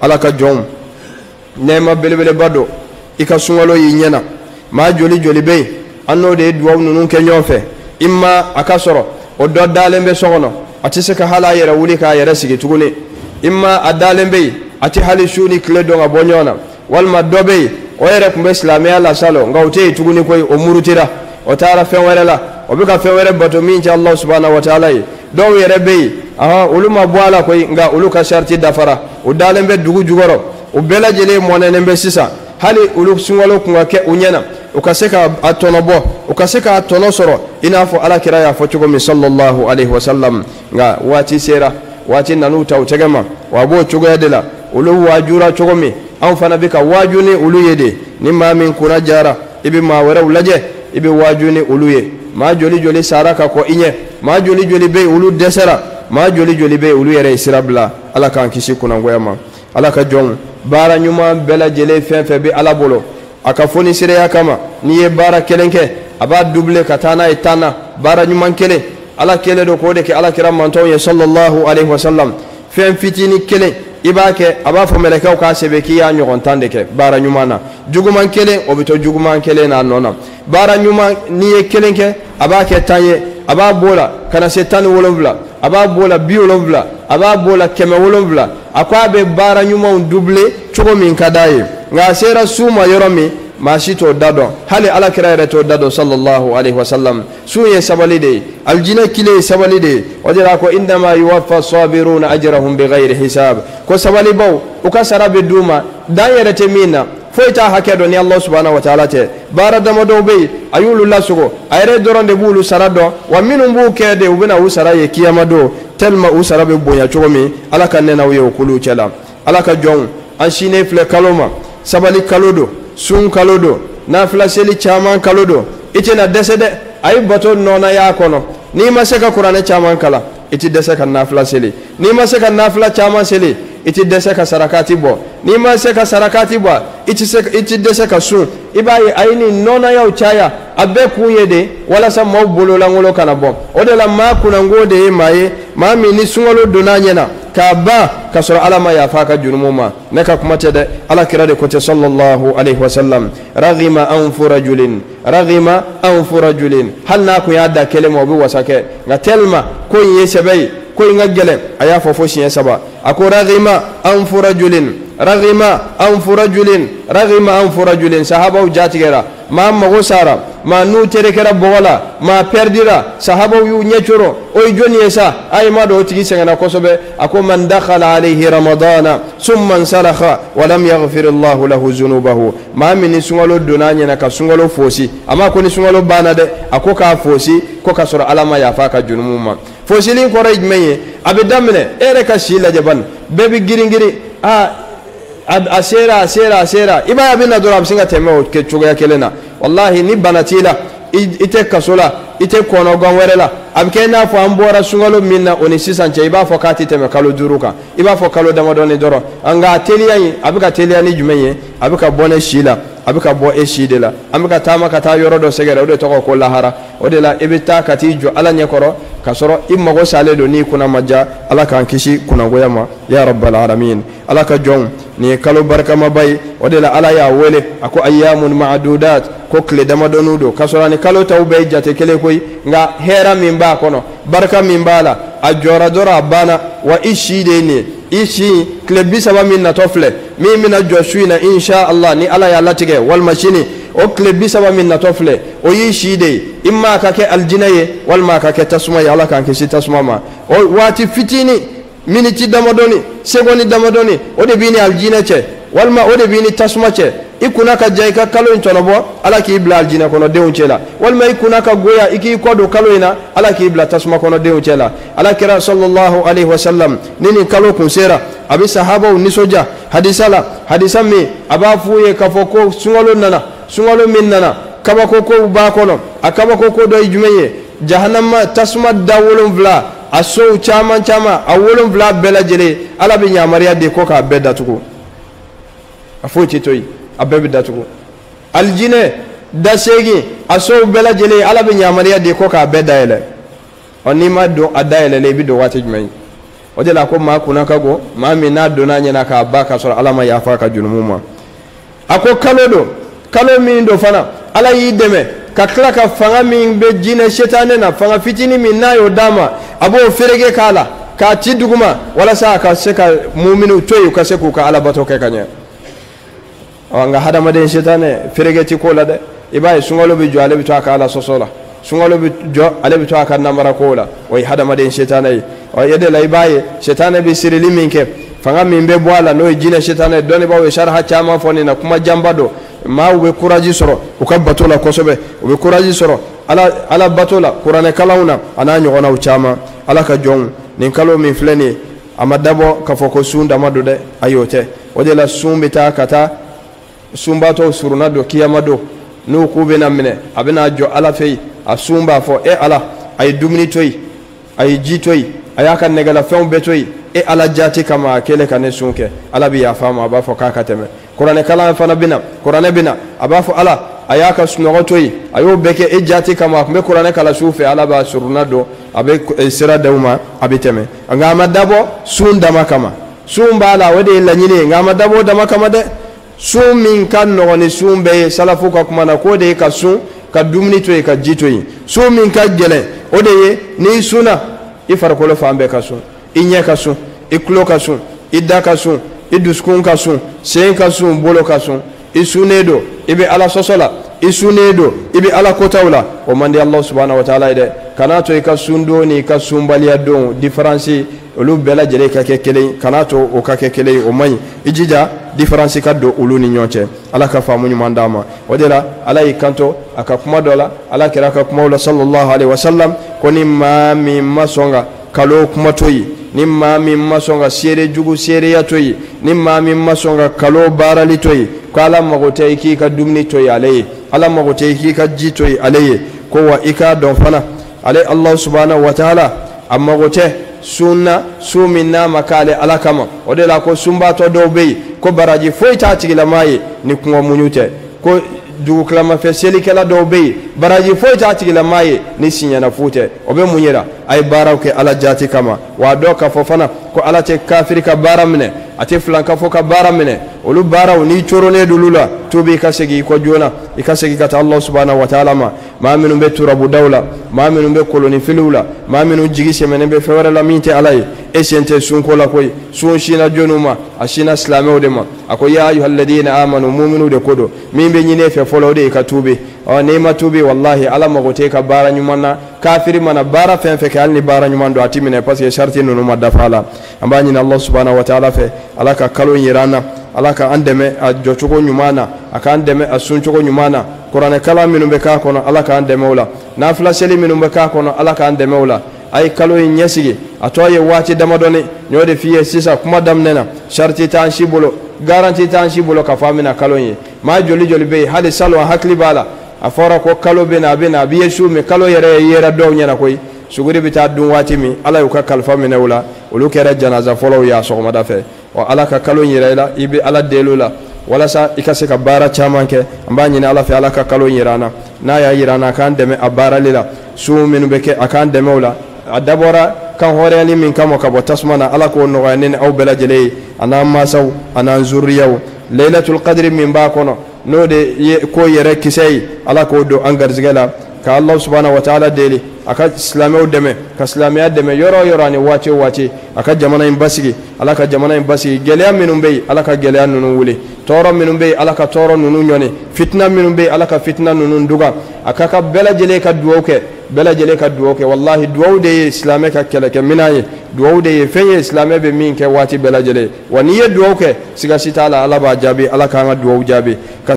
Ala ka jɔnw, nɛɛma belebeleba don i ka sunkalo y'i ɲɛ na. Maa joli joli bɛ yen, an n'o de ye duwawu ninnu kɛ ɲɔgɔn fɛ. I ma a ka sɔrɔ o dɔ dalen bɛ so kɔnɔ, a tɛ se ka hali a yɛrɛ wuli k'a yɛrɛ sigi tuguni. I ma a dalen bɛ yen, a tɛ hali su ni tile dɔn ka bɔ ɲɔgɔn na. Walima dɔ bɛ yen, o yɛrɛ tun bɛ silamɛya la salon, nka o tɛ yen tuguni koyi, o murutira, o taara fɛn wɛrɛ la, o bɛ ka fɛn wɛrɛ bato min tɛ Allah subahana wa taala ye. Dɔw yɛrɛ bɛ yen, ahan, olu ma bɔ a la koyi, nka olu ka sariti dafara, u dalen bɛ dugu jukɔrɔ, u bɛɛ lajɛlen mɔnɛnen bɛ sisan. Hali olu sunkalo kun ka kɛ u ɲɛna, u ka se ka a tɔnɔ bɔ, u ka se k'a tɔnɔ sɔrɔ i n'a fɔ ala kira y'a fɔ cogo min sallallahu alaihi wa sallam. Nka waati sera, waati nan'u ta u tɛgɛ ma, wa a b'o cogoya de la. Olu waajura cogo min, anw fana bɛ ka waaju ni olu ye de. Ni maa min kunna jara, i bɛ maa wɛrɛw lajɛ, i bɛ waaju ni olu ye. Maa joli joli sara ka kɔ i ɲɛ, maa joli joli bɛ yen olu dɛsɛra, maa joli joli bɛ yen olu yɛrɛ ye sira bila. Ala k'an kisi kunnangoya ma. Ala ka jɔnw, baara ɲuman bɛɛ lajɛlen fɛn fɛn bɛ Ala bolo, a ka fonisireya kama, n'i ye baara kelen kɛ, a b'a doubler ka taa n'a ye 10 na. Baara ɲuman kelen, Ala kelen don k'o de kɛ ala kira mantɔnw ye sallallahu alaihi wasallam. Fɛn fitinin kelen i b'a kɛ, a b'a fɔ mɛlɛkɛw k'a sɛbɛn k'i y'a ɲɔgɔn 10 de kɛ baara ɲuman na. Juguman kelen, o bɛ to juguman kelen n'a nɔ na. Baara ɲuman n'i ye kelen kɛ, a b'a kɛ 10 ye, a b'a b'o la ka na se 17, a b'a b'o la 70, a b'a b'o la 700. A ko a bɛ baara ɲumanw doubler cogo min ka d'a ye. Nka a sera su ma yɔrɔ min, maa si t'o da dɔn, hali ala kira yɛrɛ t'o da dɔn sallallahu alaihi wasallam. Sun ye sabali de ye, alijinɛ kile ye sabali de ye. O de la ko innama yuwaffa sabiruna ajrahum bighayri hisab, ko sabalibaw u ka sara bɛ d'u ma dan yɛrɛ tɛ min na, foyi t'a hakɛ dɔn ni Allah subhanahu wa ta'ala tɛ. Baara damadɔw bɛ yen, a y'olu lasogo, a yɛrɛ dɔrɔn de b'olu sara dɔn, wa minnu b'u kɛ de, u bɛna u sara ye kiyama don, tellement u sara bɛ bonya cogo min. Ala ka nɛn'aw ye o kuluw cɛ la. Ala ka jɔnw, an sinen filɛ kalo ma, sabali kalo don, sun kalo don, nafila seli caman kalo don. I tɛna dɛsɛ dɛ, a ye bato nɔnaya kɔnɔ. N'i ma se ka kuranɛ caman kalan, i ti dɛsɛ ka nafila seli. N'i ma se ka nafila caman seli, i ti dɛsɛ ka sarakati bɔ. N'i ma se ka sarakati bɔ, i ti dɛsɛ ka sun. I b'a ye a ye nin nɔnayaw caya, a bɛɛ kun ye de walasa maaw bololankolon kana bɔ. O de la maa kunnango de ye maa ye, maa min ni sunkalo donna a ɲɛ na k'a ban ka sɔrɔ Ala ma yafa a ka jurumu ma. Ne ka kuma tɛ dɛ, Ala kira de ko tɛ sallallahu alaihi wasallam, raghima anfu rajulin, raghima anfu rajulin. Hali n'a kun y'a da kelen ma, o bɛ wasa kɛ, nka tellement ko in ye sɛbɛ ye, ko in ka gɛlɛn, a y'a fɔ fo siɲɛ 3. A ko raghima anfu rajulin, raghima anfu rajulin, raghima anfu rajulin. Sahabaw jatigɛra, maa mago sara, maa n'u terekɛra bɔgɔ la, maa pɛridira, sahabaw y'u ɲɛ coron. O ye jɔnni ye sa? A ye ma dɔn o tigi sɛgɛnna kosɛbɛ. A ko man dakhala alayhi ramadana summa nsalakha wa lam yaghfir Allahu lahu zunubahu. Maa min ni sunkalo donna a ɲɛna ka sunkalo fosi, a ma ko ni sunkalo banna dɛ, a ko k'a fosi ko k'a sɔrɔ Ala ma yafa a ka jurumu ma. Fosili kɔrɔ ye jumɛn ye? A bɛ daminɛ e yɛrɛ ka si lajɛ bani, bɛɛ bɛ girin girin, aa a sera, a sera, a sera, i b'a ye a bɛ na dɔrɔn, a bɛ sin ka tɛmɛ o kɛ cogoya kelen na. Walahi ni bana t'i la, i tɛ kaso la, i tɛ kɔnɔgan wɛrɛ la, a bɛ kɛ i n'a fɔ an bɔra sunkalo min na o ni sisan cɛ, i b'a fɔ k'a tɛ tɛmɛ kalo 5 kan, i b'a fɔ kalo damadɔni dɔrɔn. Nka a teliya in, a bɛ ka teliya ni jumɛn ye? A bɛ ka bɔ ne si la, a bɛ ka bɔ e si de la. An bɛ ka taama ka taa yɔrɔ dɔ sɛgɛrɛ, o de tɔgɔ ko lahara. O de la i bɛ taa ka t'i jɔ Ala ɲɛkɔrɔ k'a sɔrɔ i mago salen don n'i kunna ma diya. Ala k'an kisi kunnangoya ma ya rabbal alamin. Ala ka jɔnw, nin ye kalo barikamaba ye. O de la Ala y'a wele a ko ayyamun ma'dudat, ko tile damadɔninw don, k'a sɔrɔ ani kalo tɔw bɛɛ ye jate kelen koyi, nka hɛrɛ min b'a kɔnɔ, barika min b'a la, a jɔra dɔrɔn a banna. Wa i si de ye nin ye, i si tile 30 min natɔ filɛ, min bɛna jɔ su in na insha Allah ni Ala y'a latigɛ, walima sini, o tile 30 min natɔ filɛ, o y'i si de ye. I ma ka kɛ alijinɛ ye walima a ka kɛ tasuma ye, Ala k'an kisi tasuma ma. O waati fitinin, miniti damadɔni, sekondi damadɔni, o de b'i ni alijinɛ cɛ, walima o de b'i ni tasuma cɛ. I kunna ka ja i ka kalo in tɔnɔbɔ, Ala k'i bila alijinɛ kɔnɔdenw cɛ la, walima i kunna ka goya i k'i kɔ don kalo in na, Ala k'i bila tasuma kɔnɔdenw cɛ la. Ala kira sallallahu alaihi wasallam ni nin kalo kun sera, a bɛ sahabaw nisɔndiya hadisa la, hadisa min a b'a f'u ye k'a fɔ ko sunkalo nana, sunkalo min nana kabako kow b'a kɔnɔ. A kabako ko dɔ ye jumɛn ye? Jahanama tasuma da 7, a sow caman caman, a 7 bɛɛ lajɛlen, Ala bɛ yamaruya di ko k'a bɛɛ datugu, a foyi tɛ to yen, a bɛɛ bɛ datugu. Alijinɛ da 8, a sow bɛɛ lajɛlen, Ala bɛ yamaruya di ko k'a bɛɛ dayɛlɛ. Ɔ n'i ma don a dayɛlɛlen, i bɛ don waati jumɛn? O de la ko maa kunna ka go, maa min n'a donna ɲɛna k'a ba k'a sɔrɔ Ala ma yafa ka jurumu ma. A ko kalo don, kalo min don fana Ala y'i dɛmɛ ka tila ka fanga min bɛ jinɛ setanɛ na, fanga fitinin min n'a y'o d'a ma, a b'o fereke k'a la k'a ci duguma walasa a ka se ka muminiw to yen, u ka se k'u ka alabato kɛ ka ɲɛ. Ɔ nka hadamaden setanɛ fereke ti ko la dɛ. I b'a ye sunkalo bɛ jɔ, ale bɛ to a ka ala sɔsɔ la, sunkalo bɛ jɔ, ale bɛ to a ka namara kow la. O ye hadamaden setanɛ ye. Ɔ e de la i b'a ye setanɛ bɛ sirili min kɛ, fanga min bɛ bɔ a la, n'o ye jinɛ setanɛ ye. Dɔnnibaaw ye sariha caman fɔ nin na, kuma janba don. Maaw bɛ kuraji sɔrɔ u ka bato la kosɛbɛ, u bɛ kuraji sɔrɔ ala bato la, kuranɛ kalanw na, a n'a ɲɔgɔnnaw caman. Ala ka jɔnw, nin kalo min filɛ nin ye, a ma dabɔ k'a fɔ ko sun dama don dɛ, ayi o tɛ. O de la sun bɛ taa ka taa sunbaatɔw surunna don kiyama don, n'u k'u bɛna minɛ, a bɛna jɔ Ala fɛ yen, a sun b'a fɔ e Ala, a ye dumuni to yen, a ye ji to yen, a y'a ka nɛgɛlafɛnw bɛɛ to yen, e Ala jaati kama a kɛlen ka ne sun kɛ. Ala bɛ yafa a ma, a b'a fɔ k'a ka tɛmɛ. Kuranɛ kalan fana bɛ na, kuranɛ bɛ na, a b'a fɔ Ala, a y'a ka sunɔgɔ to yen, a y'o bɛɛ kɛ e jaati kama, a tun bɛ kuranɛ kalan su fɛ. Ala b'a surunna don, a bɛ sira d'aw ma, a bɛ tɛmɛ. Nka a ma dabɔ sun dama kama. Sun b'a la, o de ye laɲini ye, nka a ma dabɔ o dama kama dɛ. Sun min ka nɔgɔn ni sun bɛɛ ye salafu ka kuma na, k'o de ye ka sun ka dumuni to yen, ka ji to yen. Sun min ka gɛlɛn, o de ye n'i sunna, i farikolo fan bɛɛ ka sun, i ɲɛ ka sun, i tulo ka sun, i da ka sun, i dusukun ka sun, sen ka sun, bolo ka sun. I sunnen don, i bɛ Ala sɔsɔ la, i sunnen don, i bɛ Ala kotaw la, o man di Allah subahana wa taala ye dɛ. Kan'a to i ka sundon ni i ka sunbaliya don différence olu bɛɛ lajɛlen ka kɛ kelen, kan'a to o ka kɛ kelen ye, o man ɲi. I jija différence ka don olu ni ɲɔgɔn cɛ. Ala ka faamu ɲuman d'an ma. O de la Ala y'i kanto a ka kuma dɔ la, Ala kɛra ka kumaw la sallallahu alaihi wa sallam, ko ni maa min ma sɔn ka kalo kuma to yen, ni maa min ma sɔn ka seere jugu seereya to yen, ni maa min ma sɔn ka kalo baarali to yen, ko Ala mago tɛ i k'i ka dumuni to yen ale ye, Ala mago tɛ i k'i ka ji to yen ale ye. Ko wa i k'a dɔn fana, ale Allah subhanahu wa taala a mago tɛ sun na, sun min n'a ma k'ale Ala kama. O de la ko sunbaatɔ dɔw bɛ yen, ko baraji foyi t'a tigilamaa ye ni kɔngɔ muɲu tɛ. Ko dugukilamafɛ selikɛla dɔw bɛ yen, baraji foyi t'a tigilamaa ye ni siɲɛnafu tɛ. O bɛ mun yira? A ye baaraw kɛ Ala jaati kama. Wa a dɔn k'a fɔ fana ko Ala tɛ kafiri ka baara minɛ, a tɛ filankafo ka baara minɛ. Olu baaraw n'i coronnen don olu la, tuubi, i ka segin i kɔ joona, i ka segin ka taa Allah subahana wa taala ma. Maa minnu bɛ turabudaw la, maa minnu bɛ kolonifiliw la, maa minnu jigi sɛmɛnen bɛ fɛn wɛrɛ la min tɛ Ala ye, e sen tɛ sunko la koyi. Sun sinna jɔnniw ma? A sinna silamɛw de ma. A ko ya ayyuhalladhina amanu, muminu de ko don. Min bɛ ɲini e fɛ fɔlɔ, o de ye ka tuubi. Ɔ n'i ma tuubi, walahi Ala mago t'e ka baara ɲuman na. Kafiri mana baara fɛn fɛn kɛ, hali ni baara ɲuman don, a ti minɛ, parce que sariti ninnu ma dafa a la. An b'a ɲini Allah subahana wa taala fɛ, Ala ka kalo in yira an na, Ala ka an dɛmɛ a jɔcogo ɲuman na, a k'an dɛmɛ a suncogo ɲuman na. Kuranɛ kalan minnu bɛ k'a kɔnɔ, Ala k'an dɛmɛ o la. Nafila seli minnu bɛ k'a kɔnɔ, Ala k'an dɛmɛ o la. A ye kalo in ɲɛsigi, a tɔ ye waati damadɔni. N y'o de f'i ye sisan kuma daminɛ na, sariti t'an si bolo, garanti t'an si bolo k'a fɔ an bɛna kalo in ye. Maa joli joli bɛ yen hali salon, a hakili b'a la, a fɔra ko kalo bɛ na, a bɛ na, a bɛ ye su min, kalo yɛrɛ ye yera dɔw ɲɛna koyi. Suguri bɛ taa dun waati min, Ala y'u ka kalifa minɛ u la, olu kɛra janaza fɔlɔw ye a sɔgɔmada fɛ. Ɔ Ala ka kalo in yira i la, i bɛ Ala deli o la walasa i ka se ka baara caman kɛ. An b'a ɲini Ala fɛ, Ala ka kalo in yira an na. N'a y'a yira an na, a k'an dɛmɛ a baarali la. Sun minnu bɛ kɛ, a k'an dɛmɛ o la. A dabɔra kan hɔrɔnyali min kama ka bɔ tasuma na, Ala k'o nɔgɔya ne ni aw bɛɛ lajɛlen ye, a n'an mansaw, a n'an zuriyaw. Laylatul qadri min b'a kɔnɔ, n'o de ye ko yɛrɛ kisɛ ye, Ala k'o don an garijɛgɛ la. Ka Allah subahana wa taala deli, a ka silamɛw dɛmɛ, ka silamɛya dɛmɛ yɔrɔ o yɔrɔ ani waati o waati. A ka jamana in basigi, Ala ka jamana in basigi. Gɛlɛya minnu bɛ yen, Ala ka gɛlɛya ninnu wuli. Tɔɔrɔ minnu bɛ yen, Ala ka tɔɔrɔ ninnu ɲɔni. Fitina minnu bɛ yen, Ala ka fitina ninnu duga. A ka ka bɛɛ lajɛlen ka dugawu kɛ, bɛɛ lajɛlen ka dugawu kɛ. Walahi, dugawu de ye silamɛ ka kɛlɛkɛminɛn ye, dugawu de ye fɛn ye silamɛ bɛ min kɛ waati bɛɛ lajɛlen. Wa n'i ye dugawu kɛ, siga si t'a la, Ala b'a jaabi. Ala k'an ka dugawu jaabi.